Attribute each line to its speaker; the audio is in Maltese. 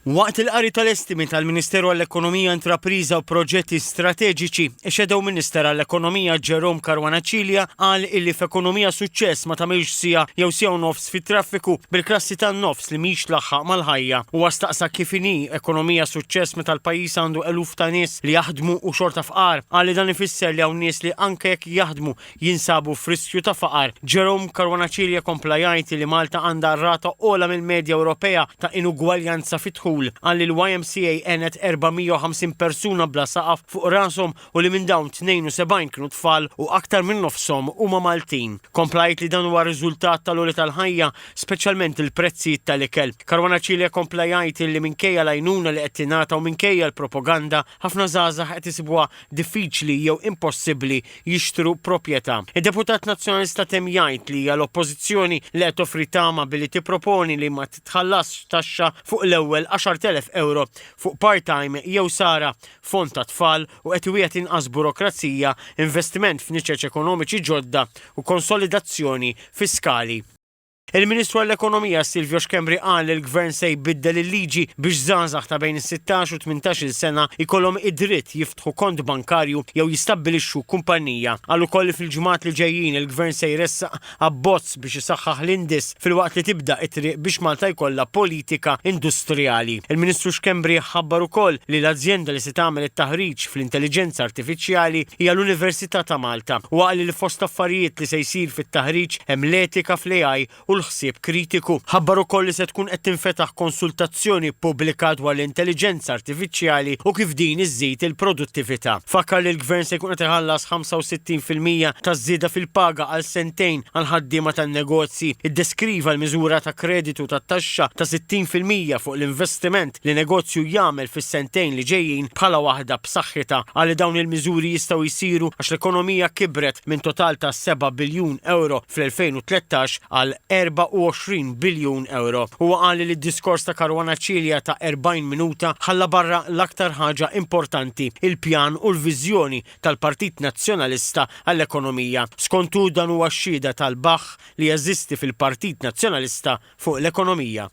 Speaker 1: Waqt il-qari tal-estimi tal-Ministeru għall-Ekonomija, Intrapriża u Proġetti Strateġiċi, ix-Shadow Minister għall-Ekonomija Jerome Caruana Cilia qal illi f'ekonomija suċċess ma tagħmilx siegħa jew siegħa u nofs fit-traffiku bil-klassi tan-nofs li mhix tlaħħaq mal-ħajja. Huwa staqsa kif inhi ekonomija suċċess meta l-pajjiż għandu eluf ta' nies li jaħdmu u xorta fqar. Qal li dan ifisser li hawn nies li anke jekk jaħdmu jinsabu f'riskju ta' faqar. Jerome Caruana Cilia kompla jgħid li Malta għandha rata ogħla mill-medja Ewropea ta' inugwaljanza fid-dħul. Qal li l-YMCA għenet 450 persuna bla saqaf fuq rashom u li minn dawn 72 kienu tfal u aktar minn nofshom huma Maltin. Kompla jgħid li dan huwa riżultat tal-għoli tal-ħajja, speċjalment il-prezzijiet tal-ikel. Caruana Cilia kompla jgħid li minkejja l-għajnuna li qed tingħata u minkejja l-propaganda, ħafna żgħażagħ qed isibuha diffiċli jew impossibbli jixtru proprjetà. Id-deputat Nazzjonalista temm jgħid li hija l-Oppożizzjoni li qed toffri tama billi tipproponi li ma titħallasx taxxa fuq l-ewwel 10,000 ewro fuq part-time jew sara, fond tat-tfal u qed iwiegħed inqas burokrazija, investiment f'niċeċ ekonomiċi ġodda u konsolidazzjoni fiskali. Il-Ministru għall-Ekonomija Silvio Schembri qal li l-Gvern se jbiddel il-liġi biex żgħażagħ ta' bejn is-sittax u tmintax-il sena jkollhom id-dritt jiftħu kont bankarju jew jistabbilixxu kumpanija. Qal ukoll li fil-ġimgħat li ġejjin il-Gvern se jressaq abbozz biex isaħħaħ l-INDIS filwaqt li tibda t-triq biex Malta jkollha politika industrijali. Il-Ministru Schembri ħabbar ukoll li l-azjenda li se tagħmel it-taħriġ fl-intelliġenza artifiċjali hija l-Università ta' Malta. Huwa qal li fost affarijiet li se jsir fit-taħriġ hemm l-etika fl-AI u l-ħsieb kritiku. Ħabbar ukoll li se tkun qed tinfetaħ konsultazzjoni pubblika dwar l-intelliġenza artifiċjali u kif din iżżid il-produttività. Fakkar li l-Gvern se jkun qed iħallas 65% taż-żieda fil-paga għal sentejn għall-ħaddiema tan-negozji. Iddeskriva l-miżura ta' kreditu tat-taxxa ta' 60% fuq l-investiment li negozju jagħmel fis-sentejn li ġejjin bħala waħda b'saħħitha. Qal li dawn il-miżuri jistgħu jsiru għax l-ekonomija kibret minn total ta' 7 biljun ewro fl-2013 għal 24 biljun ewro. Huwa qal li d-diskors ta' Caruana Cilia ta' 40 minuta ħalla barra l-aktar ħaġa importanti, il-pjan u l-viżjoni tal-Partit Nazzjonalista għall-ekonomija. Skont hu dan huwa xhieda tal-baħħ li jeżisti fil-Partit Nazzjonalista fuq l-ekonomija.